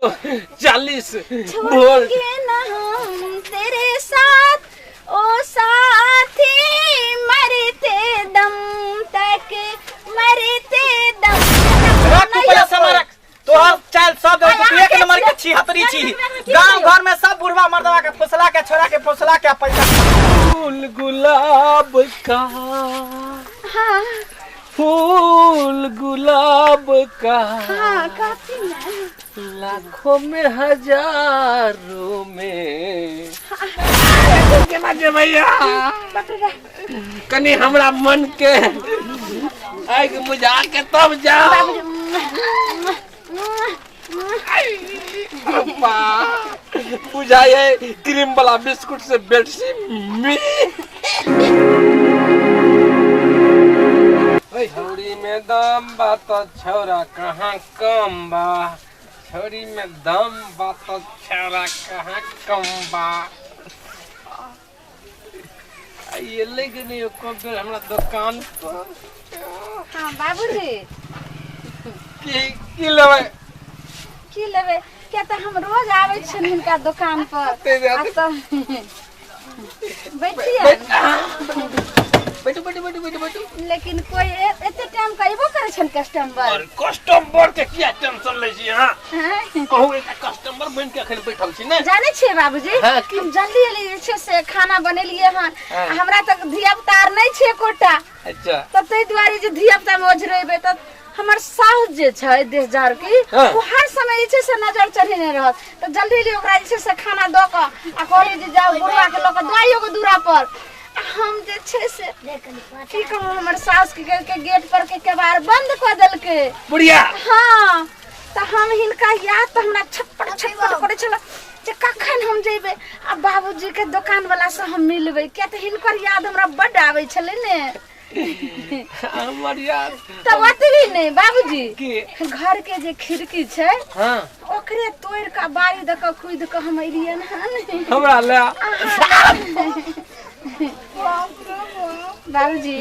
40 volt. छोड़ेंगे ना हम तेरे साथ ओ साथी, मरते दम तक, मरते दम। रख तू पहले सामान रख। तोहर चाल सब जगह तू एक नंबर के छिहत्तरी छी। गांव घर में सब बुढ़वा मर्दवा के फुसला के, छोड़ा के फुसला के पैसा। फूल गुलाब का। हाँ। फूल गुलाब का। हाँ, काफी है। लाखों में हजारों में केना जेबै? कनी हमरा मन के आगि बुझा के तब जाओ। अब्बा, बुझाइए क्रीम वाला बिस्कुट से बेसी मी। ओए, छौरी में दम बा तो छौरा कहाँ कम बा? छौरी में दम बा तो छौरा कहाँ कम बा? आ एलै कि नहि एको बेर हमरा दोकान पर? हाँ बाबूजी। की की लेबै? की लेबै? किया तऽ हम रोज आबै छियनि हिनका दोकान पर। आ तऽ बैठिए। बैठू, बैठू, बैठू, बैठू, बैठू। लेकिन कोई एते टाइम के अयबो करै छनि कस्टमर? और कस्टमर के किया टेंशन लै छी अहाँ? हैं? कहू, एकटा कस्टमर बनि के अखन बैठल छी ने। जानै छियै बाबूजी? हाँ, की? हम जल्दी एलियै जे छै से खाना बनेलियै हन। हाँ। आ हमरा तऽ धिया पुता आर नहि छै एकोटा। तऽ ताहि दुआरे जे धिया पुता मे ओझरेबै तऽ हमर साउस जे छै देशजार की, ओ हर समय जे छै से नजर चढ़ेने रहत। तऽ जल्दी जल्दी ओकरा जे छै से खाना दऽ कऽ आ कहलियै जे जाउ, बुढ़वा के लऽ कऽ दवाइयो के दूरा पर। आ हम जे छै से की कहू, हमर साउस के के गेट पर के केबाड़ बंद कऽ देलकै। बुढ़िया? हाँ, तऽ हम हिनका याद तऽ हमरा छटपट छटपट करै छल जे कखन हम जेबै आ बाबूजी के दोकान वाला से हम मिलबै, किया तऽ हिनकर याद हमरा बड्ड आबै छलै ने। हमर याद? तब ओतबी नहि बाबूजी, की? घर के जे खिड़की छै, ओकरे तोड़ि कऽ बारी दऽ कऽ कूदि कऽ हम एलियन हन। हमरा ले? बाबूजी,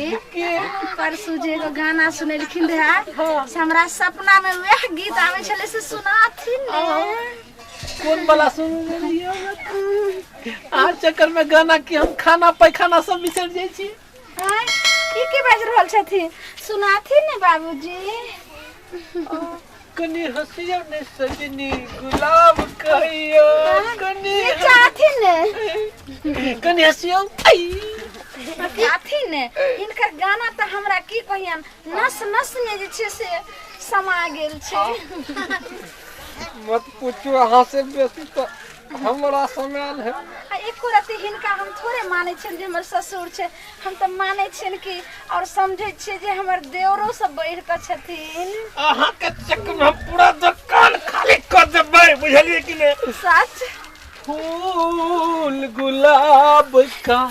परसू जे एगो गाना सुनेलखिन रहे से हमरा सपना में वएह गीत आबै छलै, से सुनाथिन ने। कोन वाला सुन लेलियै? अहाँ चक्कर में गाना की हम खाना पैखाना सब बिसरि जाइ छी। आँय, ई की बाजि रहल छथिन? सुनाथिन ने बाबूजी। कनी हँसियौ ने सजनी, गुलाब कहियो कनी। नीचा आथिन ने। कनी हँसियौ, ऐ। आथिन ने। हिनकर गाना तऽ हमरा की कहियन, नस नस में जे छै से समा गेल छै। मत पूछू, अहाँ से बेसी तऽ हमरा समायल है। आ एको रत्ती हिनका हम थोड़े मानै छियनि जे हमर ससुर छै। हम तऽ मानै छियनि कि और समझै छियै जे हमर देवरो सब बढ़ि कऽ छथिन। अहाँ के चक्कर में हम पूरा दुकान खाली कऽ देबै, बुझलियै कि नहि? सच। फूल गुलाब का।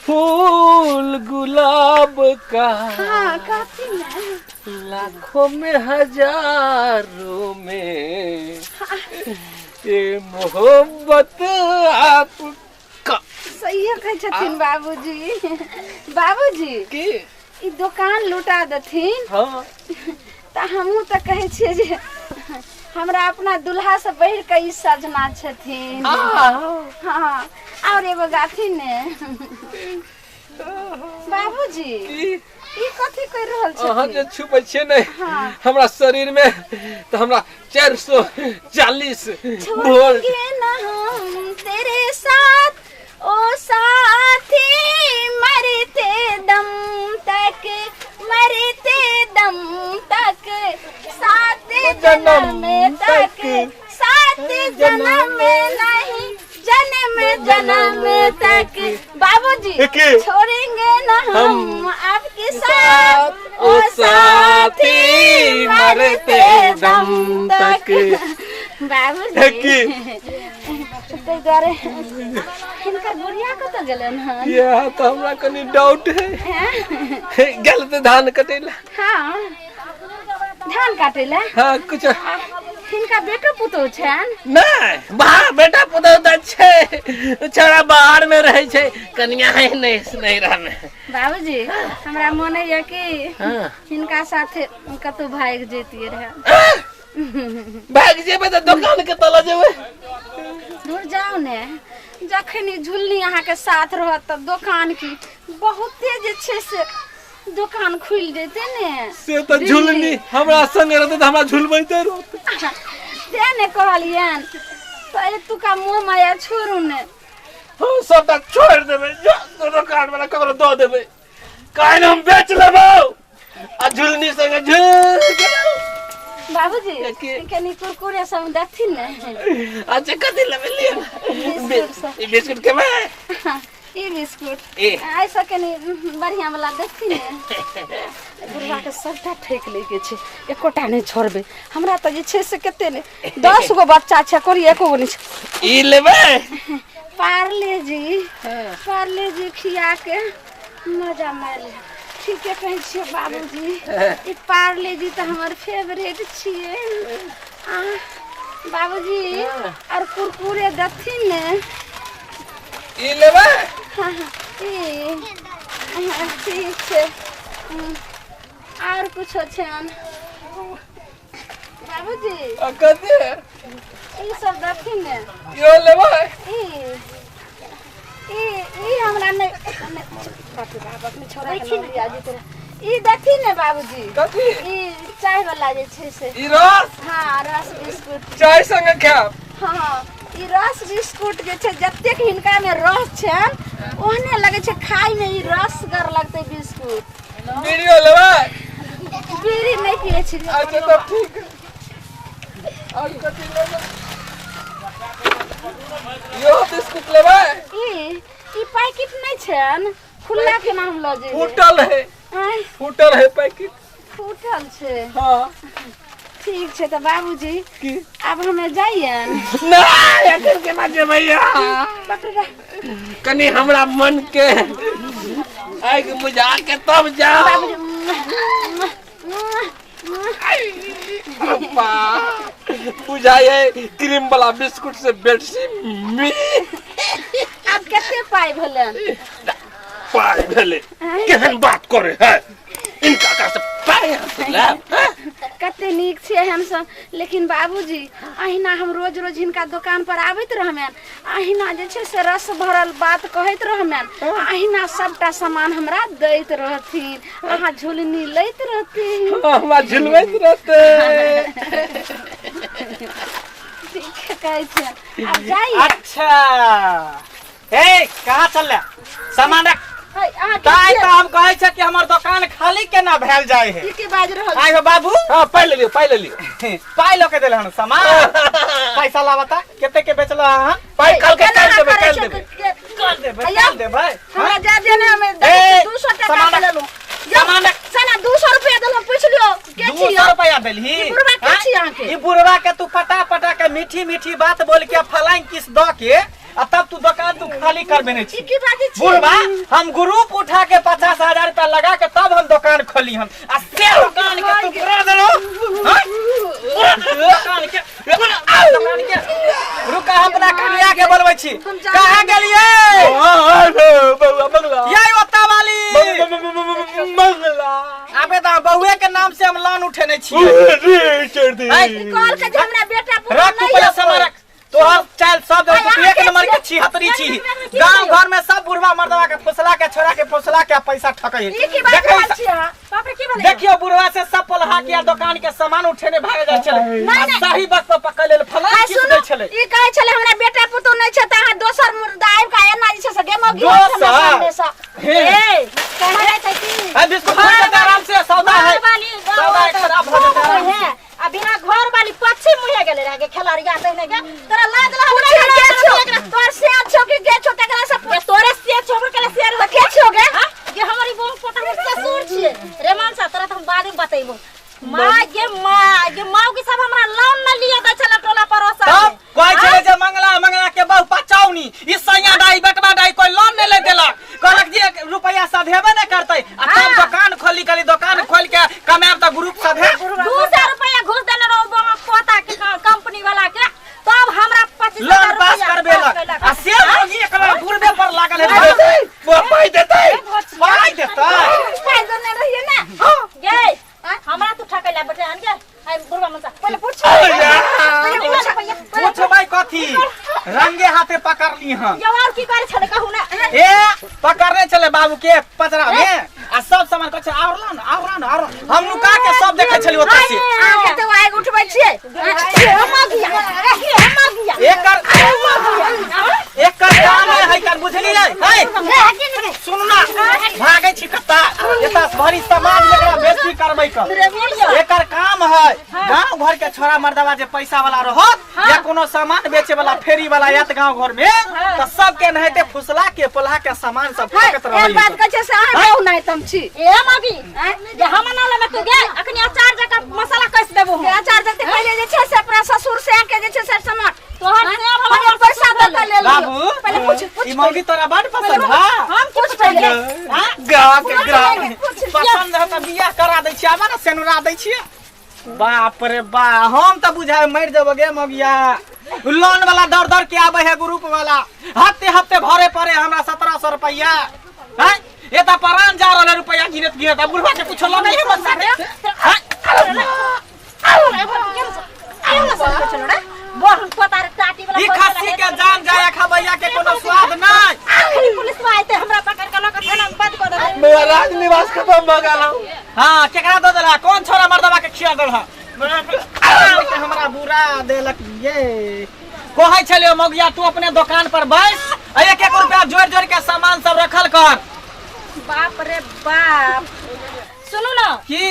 फूल गुलाब का। हाँ, काफी ने। लाखों में हजारों में ये मोहब्बत आपका। सहिए कहै छथिन बाबूजी। बाबूजी, की? ई दोकान लुटा देथिन तऽ हमहूँ तऽ कहै छियै जे हमरा अपना दुल्हा से बढ़ि कऽ ई सजना छथिन। हाँ, और एगो गाथिन ने बाबूजी। की? ई कथी कर रहल अहाँ छथिन? जे छुपै छियै ने हमरा शरीर में तऽ हमरा 440 वोल्ट। छोड़ेंगे ना हम तेरे साथ ओ साथी, मरते दम तक, मरते दम तक, सात जन्म तक, सात जन्म नहीं, जन्म जन्म तक। बाबूजी, की? छोड़ेंगे ना हम आपके साथ ओ साथी, मरते दम तक। बाबूजी, की? ताहि दुआरे हिनकर बुढ़िया कतऽ गेलनि हन? यह तऽ हमरा कनि डाउट है। हैं? गेल तऽ धान कटैला। हाँ, धान काटै लए। हाँ, कुछ आ, हिनका बेटो पुतोह छनि? नहि, बाहर बेटा पुतहु तऽ छै, छोड़ा बाहर में रहै छै, कनिया है नहि नहि रहने। बाबूजी, हमरा मोन होइया कि हिनका साथे कतहु भागि जैतियै रहे। भागि जेबै तऽ दोकान के तला जेबै। दूर जाउ ने, जखन ई झुलनी अहाँके साथ रहत तऽ दोकान की बहुते जे छै से दोकान खुलि जेतै ने। से तऽ झुलनी हमरा संगे रहतै तऽ हमरा झुलबैते रहतै। ते ने कहलियनि तऽ एतुका मोह माया छोड़ू ने। हम सबटा छोड़ि देबै, जो दोकान वाला ककरो दऽ देबै, काल्हि हम बेच लेबौ आ झुलनी संगे झुल के। बाबूजी की? कनि कुरकुरे सब देथिन ने। अच्छा कथी लेबै लिअ ने। बिस्कुट सब। ई बिस्कुट खेबै? ई बिस्कुट ए। एहिसँ कनि बढ़िआँ वाला देखथिन ने। बुढ़वा के सबटा ठकि लै के छै, एकोटा नहि छोड़बै। हमरा तऽ जे छै से कते ने 10 गो बच्चा छै, कोरी एको गो नहि छै। ई लेबै? पार्ले जी, पार्ले जी खिया के मजा मारि ले। ठीके कहै छियै बाबूजी, ई पार्ले जी तऽ हमर फेवरेट छियै। आ बाबूजी और कुरकुरे देथिन ने। ई लेबै? हाँ, हाँ, ई हाँ, ठीक छै। आर कुछो छै बाबूजी? आ कथी? ई सब देथिन ने। इहो लेबै? ई ई ई हमरा नहि नहि, बाप रे बाप, अपने छोड़ा के लऽ लिया जेतै। ई देथिन ने बाबूजी। कथी? ई चाय वाला जे छै से। ई रस? हाँ, रस बिस्कुट। चाय संगे खायब? हाँ, ई रस बिस्कुट जे छै, जतेक हिनका में रस छनि ओहने लगै छै खाय में, ई रसगर लगतै बिस्कुट। बीड़ियो लेबै? बीड़ी नहि पियै छी। अच्छा तब ठीक है। और कथी लेबै? इहो बिस्कुट लेबै? ई ई पैकेट नहि छनि, खुल्ला केना हम लऽ जेबै? फूटल है। आँय? फूटल है पैकेट। फूटल छै? हाँ। ठीक छै तऽ बाबूजी की आब हमे जाइयन? नहि, एखन केना जेबै अहाँ? बाप रे बाप। कनि हमरा मन के आगि बुझा के तब जाओ। बाबूजी अब्बा, बुझाइए क्रीम वाला बिस्कुट से बेसी मी। आब कते पाइ भेलै? पाइ भेलै? केहन बात करे है, इनका का से पाइ हम लेब, हैं? कते नीक छियै हमसब। लेकिन बाबूजी, अहिना हम रोज रोज हिनका दोकान पर आबैत रहमेन, अहिना जे छै से रस भरल बात कहैत रहमेन, अहिना सबटा सामान हमरा दैत रहथिन, अहाँ झुलनी लैत रहथिन। हमरा झुलबैत रहते। ठीक कहै छियनि, आब जाइ। अच्छा ए, कहाँ चल सामान रख। है, अहाँ के ताई छियै? तऽ हम कहै छै कि हमर दोकान खाली केना भेल जाइ है। ई के बाजि रहल आइ हो बाबू। हाँ, पाइ लेलियो, पाइ लेलियो। पाइ लऽ के देल हन सामान? पैसा लाबता, कते के बेचल अहाँ? पाइ कल के केना काल्हि देबै, करै काल्हि छै? देबै। कल देबै? अय्या। कल देबै? हमरा जादे नहि, हमे ए, 200 टका सामान के रख। लेलहुँ। सामान रख। साला 200 रुपया देलहुँ, पूछि लियौ के 200 छियै? रुपया देलही? ई बुढ़बा के हाँ? छी अहाँके? ई बुढ़वा के तू पटा पटा के मीठी मीठी बात बोल के फलाइन किस द के आ तब तू दुकान तू खाली करबे नहीं ई छी। की बाजै छी? बुढ़वा, हम ग्रुप उठा के 50,000 रुपया लगा के तब हम दुकान खोली हम, आ से दुकान के तू पूरा देलो, हाँ? पूरा दुकान के, पूरा दुकान के। रुका, हम अपना कन्या के बोलबै छी। हम जानै कहाँ गेलियै? हाँ, बउआ बंगला। ये ओता वाली मंगला। आबे तऽ बहुए के नाम से हम लोन उठेने छियै। रे चढ़ दे। ऐ, ई कहलकै जे हमरा बेटा पुतहु रख तू नहि पहिले यऽ सामान कोइ। रख। तोहर चाल सब भाई, तू अहाँ एक के नंबर के छियै? छिहत्तरी छी। की गांव कहियौ? घर में सब बुढ़वा मर्दवा के फुसला के छोड़ा के फुसला के पैसा ठकै है। ई की बात देखै रहल छी अहाँ? बाप रे, की भेलै? देखियो, बुढ़वा से सब पोलहा के दुकान के सामान उठेने भाग जाइ छलै। नहीं, आ नहीं। सही वक्त पर पकड़ लेल फलां आइ किछ सुनू, दै छलै। ई कहै छलै हमरा बेटा पुतहु नहि छै तऽ अहाँ दोसर मुर्दा आबि कऽ एना जे छै से गेमो गिरत हमरा दोसर? सामने सँ। हे। ए, कहै छै की? ए, बिस्कुट खोल के दे आराम से, सौदा है। घर वाली सौदा है, खराब भऽ जेतै आराम से। है। आ बिना घर वाली पक्षी मुहे गेले रहे के खेलरिया तहिने के तोरा लाज लागल पूछे के छौ? तोर से छौ कि के छौ तकरा से पूछ। तोरे से छौ के शेर तऽ के छौ गे? हां गे, हमर ई बहु पोता हमर ससुर छिए रे मानसा, तोरा त हम बाद में बतैबो। माँ गे माँ गे, माँ के सब हमरा लोन न लिए दै छला टोला पड़ोसा तब कहै छलै जे मंगला मंगला के बहु पचौनी, ई सैया दाई बेटवा दाई कोई लोन नहीं ले देलक, कहलक जे रुपया सधेबे नहीं करतै, आ तब हाँ। दुकान खोली कहली दुकान खोल के कमाएब तऽ ग्रुप सधे। 200 रुपया घूस देने रहो बमा पोता के कंपनी वाला के, तब हमरा 25 लोन पास करबेलक, आ से रोगी एकरा बुढ़बे पर लागल है। पाइ देतै? पाइ देतै? पाइ देने रहियै ने। गे, हमरा तू ठकैला बेटा। पकड़ली हन। यौ और की करे छले कहू ना। ए पकड़ने छले बाबू के पचरा में आ सब सामान कहै छै और ला न और ला न और ला। हम नुका के सब देखै छलियै ओतऽ से। अहाँ कते आगि उठबै छियै? हम गिया हम गिया। एकर एकर काम है है कर बुझलियै है। सुनू ना भागै छी कत्ता एतऽ भरि समाज में एकरा बेइज्जती करबै कर। एकर काम है गांव घर के छोरा मर्दवा जे पैसा वाला रहत या कोनो सामान बेचे वाला फेरी वाला आयत गांव घर में त सबके नहाइते फुसला के पोल्हा के सामान सब फेंकत एहन रहै। बात कहै छै से अहाँ बहु नहि तम छी। ए मगी जे हम ना लेबै तू गे अखनी अचार जका मसाला कस देबो हम। अचार जते पहिले जे छै से अपना ससुर से आके जे छै से सामान तोहर से अब पहिले हमर पैसा दऽ के ले लियौ। बाबू पहिले पूछ पूछ ई मौगी तोरा बड पसंद है? हम पूछ पहिले। हाँ? गाँव के ग्राम पसंद है त बियाह करा दै छियै आबा ने सेनुरा दै छियै। बाप रे बा हम त बुझाय मरि जेबो गे मौगिया। लोन वाला दौड़ दौड़ के आबै है ग्रुप वाला हफ्ते हफ्ते भरे पड़े हमरा 1700 रुपया हैं। ये त परान जा रहल है रुपया गिनत गिनत। अब बुढ़वा के कुछो लगै है बस हैं? ई खस्सी के जान जाय खबैया के कोनो स्वाद नहीं। मेरा राज निवास खत्म भ गेल। हाँ केकरा दऽ देलहा? कौन छोरा मर्दवा के खिया देलहा? के हमरा बुरा देलक ये। कहै छलियो मौगिया तू अपने दुकान पर बैस आ एक एक रुपया जोड़ जोड़ के सामान सब रखल कर। बाप रे बाप सुनू ना की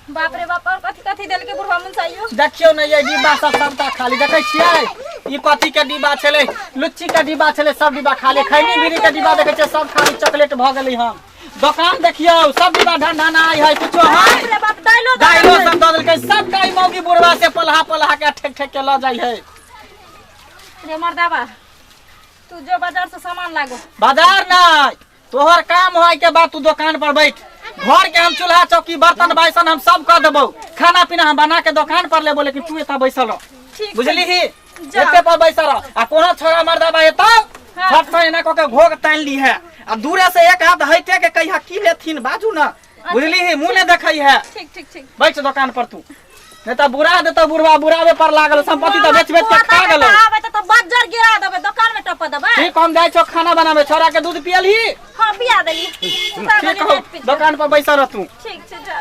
बाप रे बाप और कथी कथी देलके बुढ़वा मुन यो? देखियौ ने ये डिब्बा सब सबटा खाली देखै छियै। ई कथी के डिब्बा छलै? लुच्ची के डिब्बा छलै सब डिब्बा खाली। खैनी बीड़ी के डिब्बा देखै छियै सब खाली चॉकलेट भऽ गेलै हन। दुकान देखियौ सब डिब्बा ढन आइ है कुछो है। बाप रे बाप दाइलो दाइलो सब दऽ देलकै सबटा ई मौगी बुढ़वा से पलहा पलहा के ठेक ठेक के लऽ जाइ है। रे मर्दाबा तू जो बाजार से सामान लागो। बाजार नहीं तोहर काम होय के बाद तू दुकान पर बैठ। घर के हम चूल्हा चौकी बर्तन बासन हम सब कर देबो खाना पीना हम बना के दुकान पर लेबो लेकिन तू एतऽ बैसल रह। ठीक बुझली ही? जा। एते पर बैसल रह आ कोनो छोरा मर्दाबा एतौ हाँ। फट से एना कऽ के घोघ तानि ली है आ दूरे से एक हाथ हटे के कहिया की लेथिन बाजू ना। बुझली ही? मुँह नहीं देखै है। ठीक ठीक ठीक बैठ दुकान पर तू नहीं तो बुरा देतो बुढ़वा बुराबे पर लागल संपत्ति तो बेच बेच के खा गेलो। आबे त बज्जर गिरा देबे दुकान में टप देबे। ठीक हम जाइ छौ खाना बनाबे छोरा के दूध पियलही? हां पिया देली। ठीक हो दुकान पर बैसल रह तू। ठीक छै जा।